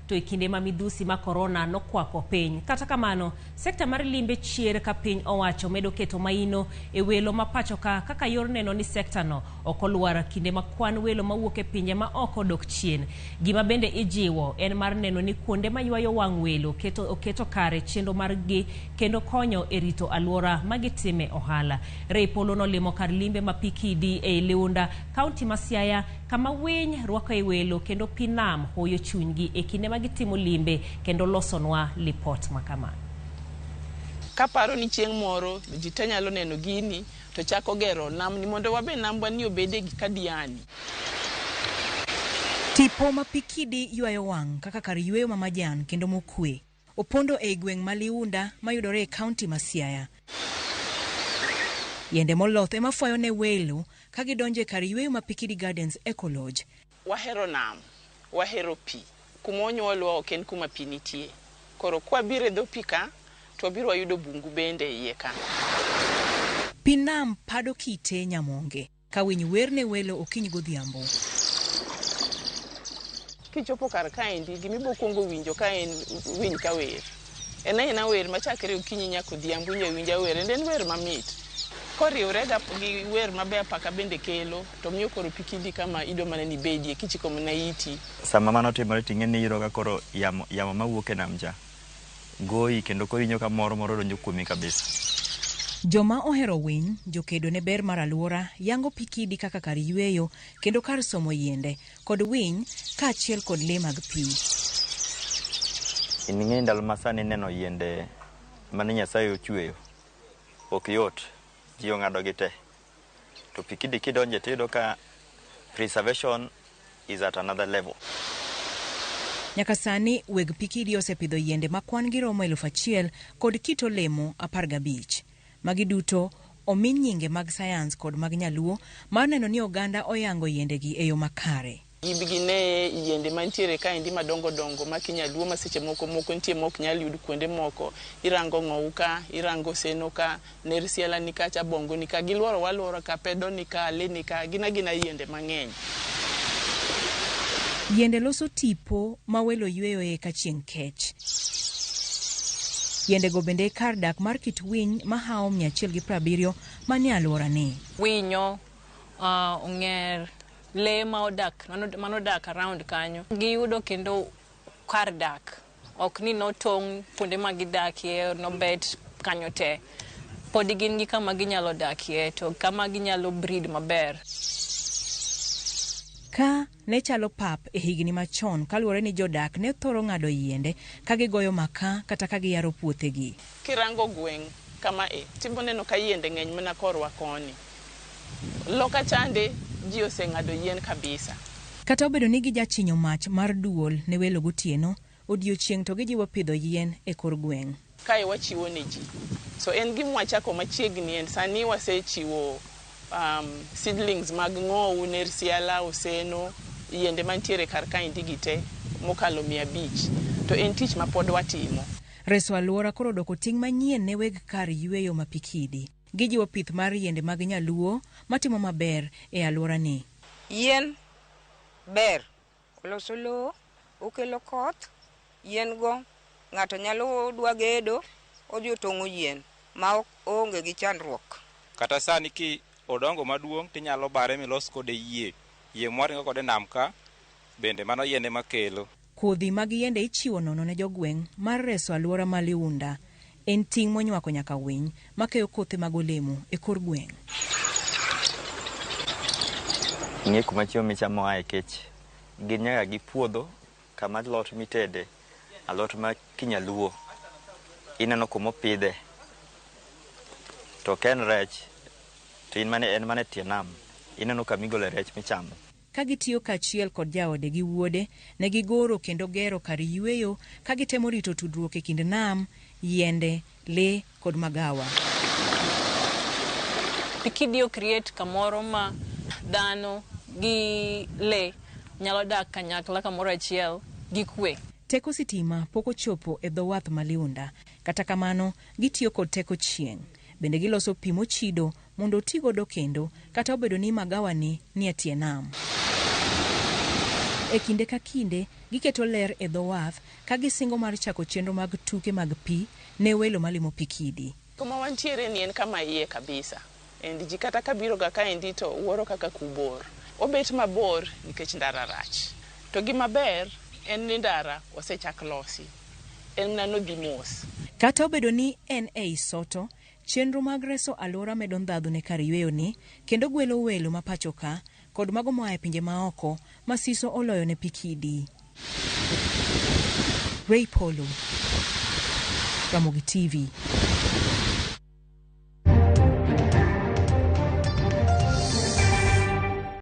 to e kinde ma midhusi ma korona nokwako piny. Kata kamano, sekta mar limbe chier ka piny owacho medo keto maino e welo ma pachoka kaka yor neno ni sektano ok olwar kinde ma kwan welo mawuok e pinje ma oko dok chien. Gima bende ijiwo en mar neno ni kuonde maywayo wang' welo keto oketo kare chenro margi kendo konyo e rito alwora ma gitime ohala. Ray Polo nolimo kar limbe ma Pikidi ei Liunda, kaunti ma Siaya, kama winy rwakoe welo kendo pi nam hoyo chunygi e kinde ma gitimo limbe kendo losonwa lipot ma kama. Kaparo ni chieng' moro ji te nyalo neno gini to chako gero namni mondo wabe nambwa ni obede ka Diani. Tipo ma Pikidi ywayo wang' kaka kar yweyo ma majan kendo mokwe. Opondo ei gweng' ma Liunda mayudore e kaunti ma Siaya. Yiende moloth ema fwayo ne welo ka gidonjo e kar yweyo ma Pikidi Gardens Eco Lodge. Wahero nam, wahero pi. Kuma onyuolwa ok en kuma pi nitie. Koro kwabiro e dho pi ka, to wabiro wayudo bungu bende e iye ka. Pi nam pado kite nyamonge ka winy wer ne welo okinyi godhiambo. Kichopo kar kaendi, gima ibo kuongo winjo ka en winy ka wer. En aena wer machakre okinyi nyaka odhiambo iwinjo awinja wer. And en wer mamit. Koriwre gi wer ma be apaka bende kelo, to miyo koro Pikidi kama idwa mana ni ibedie kichiko mana iti. Sama mano timore to ing'e ni iyudo ka koro yamo, yamo mawuok e nam cha goyi kendo koro iwinjo ka mor moro donjo kuomi kabisa. Joma ohero winy, jokedo ne ber mar alwora, yango Pikidi kaka kar yweyo kendo kar somo yiende kod winy kaachiel kod lee mag pi. In ing'e ndalo ma sani neno yiende mane Nyasaye ochweyo ok yot, ji ong'ado gi te. To Pikidi kidonje tiyudo ka preservation is at another level. Nyaka sani weg Pikidi osepidho yiende ma kwan gi romo 1000 kod kit olemo 15. Magi duto omi nyinge mag sayans kod mag nyaluo mar neno ni oganda oyango yiendegi e yo makare. Gibi gine yiende mantiere kaendi madongo dongo ma kinyaluo ma seche moko moko nitie ma ok nyal yud kuonde moko. Irango ng'owu ka, irango seno ka, ner siala ni kacha, bongo ni ka, giluoro wa aluora ka, pedo ni ka, lee ni ka, gin agina yiende mang'eny. Yiende loso tipo ma welo yweyoe ka chieng' kech. Yiendego bende e kar dak mar kit winy mahawo 170 manie alworani. Winyo, ong'er, lee ma odak manodak around kanyo giyudo kendo kar dak ok ni notong' kuonde ma gidakie nobet kanyo te pod gin gi kama ginyalo dakie to kama ginyalo breed maber. Ka ne chalo pap e higni machon kaluwore ni jodak ne thoro ng'ado yiende ka gigoyo makaa kata ka giyaro puothegi. Kirango gweng' kama e, tibo neno ka yiende ng'eny mana korwa koni. Loka chande ji oseng'ado yien kabisa. Kata obedo ni gijachinyo mach mar duol ne welo gotieno, odiochieng' to gijiwo pidho yien e kor gweng'. Kae wachiwo ne ji. So en gima wachako machiegni and sani wasechiwo seedlings mag ng'owu, ner siala, oseno, yiende mantiere kar kaendi gi te mokalo 500. To en tich ma pod watimo. Reso alwora koro odoko ting' manyien ne weg kar yweyo ma Pikidi. Gijiwo pith mar yiende mag nyaluo matimo maber e alworani. Yien ber, oloso lowo, okelo koth, yien go ng'ato nyalo dwa gedo, odhi otong'o yien ma oonge gi chandruok. Kata sani ki odongo maduong' tinyalo bare milos kode yie, yie mwaringo kode nam ka bende mano yien ema kelo. Kodhi mag yiende ichiwo nono ne jogweng' mar reso alwora ma Liunda. En ting' monywako nyaka winy makeyo kothe mag olemo e kor gweng'. Ing'e kuma chiemo michamo ae kech gin nyaka gi puodho kama alot mitede, alot ma kinyaluo ineno kuma opidhe. To ka en rech to in mana en mana e tie nam, ineno kama igole rech michamo. Ka gitiyo kaachiel kod jaode gi wuode, ne gigoro kendo gero kar yueyo ka gitemo rito tudruok e kind nam, yiende, lee kod magawa. Pikidi o create kamoro ma dhano gi lee nyalo dak kanyakla kamoro achiel gi kwe. Teko sitima pok ochopo e dho wath ma Liunda. Kata kamano, gitiyo kod teko chieng'. Bende giloso pi mochido mondo oti godo kendo kata obedo ni magawani nie tie nam. E kinde ka kinde, giketo ler e dho wath ka gisingo mar chako chenro mag tuke mag pi ne welo malimo Pikidi. Kuma wantiere ni en kama iye kabisa. And ji kata kabiro ga kaendi to wuoro kaka kubor. Obet mabor nikech ndara rach. To gima ber en ni ndara osechak losi. En mana nodhi mos. Kata obedo ni en ei Soto, chenro mag reso alwora medo ndhadhu ne kar yweyoni kendo gwelo welo ma pachoka kod mago moa e pinje maoko ma siso oloyo ne Pikidi. Ray Polo, Ramogi TV.